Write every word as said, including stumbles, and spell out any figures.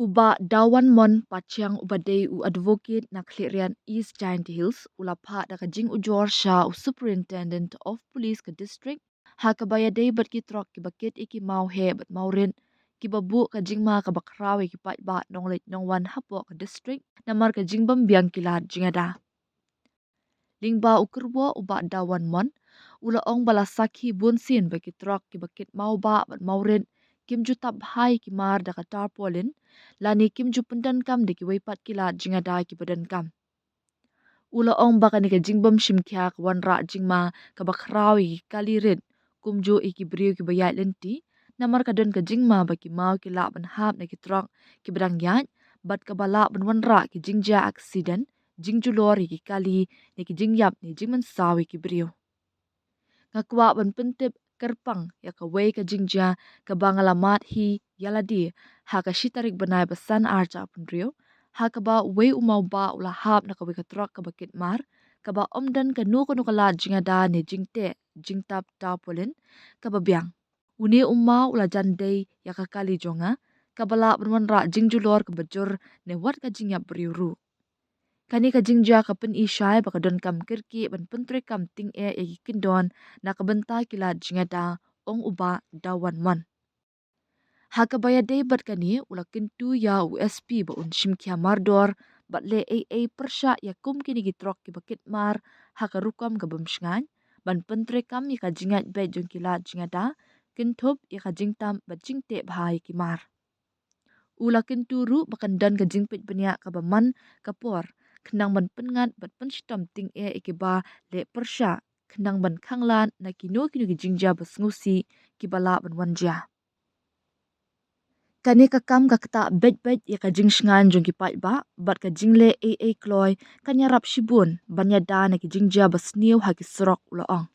U Bah Dawan Mon Pathiang uba dei u advocate na Khliehriat East Jaintia Hills u la phah da ka jingujor sha u Superintendent of Police ka district ha kaba ïadei bad ki trok kiba kit ïa ki maw heh bad maw rit kiba buh ka jingma kaba khraw ïa ki paidbah nongleit nongwan hapoh ka district namar ka jingbym biang ki lad jingada. Lyngba u kyrwoh u Bah Dawan Mon u la ong ba la sakhi bunsien ba ki trok kiba kit maw bah bad maw rit kim ju tap bha ïa ki mar da ka tarpaulin lane kim ju pyndonkam da kiwei pat ki lad jingada kiba donkam. U la ong ba kane ka jingbym shim khia ka wanrah jingma kaba khraw ïa ki kali rit kumjuh ïa ki briew kiba ïaid lynti namar ka don ka jingma ba ki maw ki lah ban hap na ki trok kiba dang ïaid bad kaba lah ban wanrah ki jingjia aksiden, jingjulor ïa ki kali ne ki jingïap ne jingmynsaw ïa ki briew. Nga kwah ban pyntip kyrpang ïa kawei ka jingjia kaba nga la mad hi ïa lade ha ka shi tarik bnai ba san arhajar arphew hynriew ha kaba uwei u maw bah u la hap na kawei ka trok kaba kit mar kaba ym don kano kano ka lad jingada ne jingteh jingtap tarpaulin kaba biang. Une u maw u la jan dei ïa ka kali jong nga kaba lah ban wanrah jingjulor kaba jur ne wat ka jingïap briew ruh. Kane ka jingjia ka pyni shai ba ka donkam kyrkieh ban pyntreikam tyngeh ïa ki kyndon na ka bynta ki lad jingada, ong u Bah Dawan Mon. Ha kaba ïadei bad kane u la kyntu ïa u S P ba un shim khia mardor bad leh ei ei pyrshah ïa kum kine ki trok kiba kit mar ha ka rukom ka bym shngaiñ ban pyntreikam ïa ka jingïaid beit jong ki lad jingada, kynthup ïa ka jingtap bad jingteh bha ïa ki mar. U la kyntu ruh ba kan don ka jingpeit bniah kaba man ka por khnang ban pynngat bad pynshitom tyngeh ïa kiba leh pyrshah khnang ban khanglad na kino kino ki jingjia ba sngewsih kiba lah ban wan jia. Kane ka kam ka ktah beit beit ïa ka jingshngaiñ jong ki paidbah bad ka jingleh ei ei kloi kan ïarap shibun ban ïada na ki jingjia ba sniew ha ki surok, u la ong.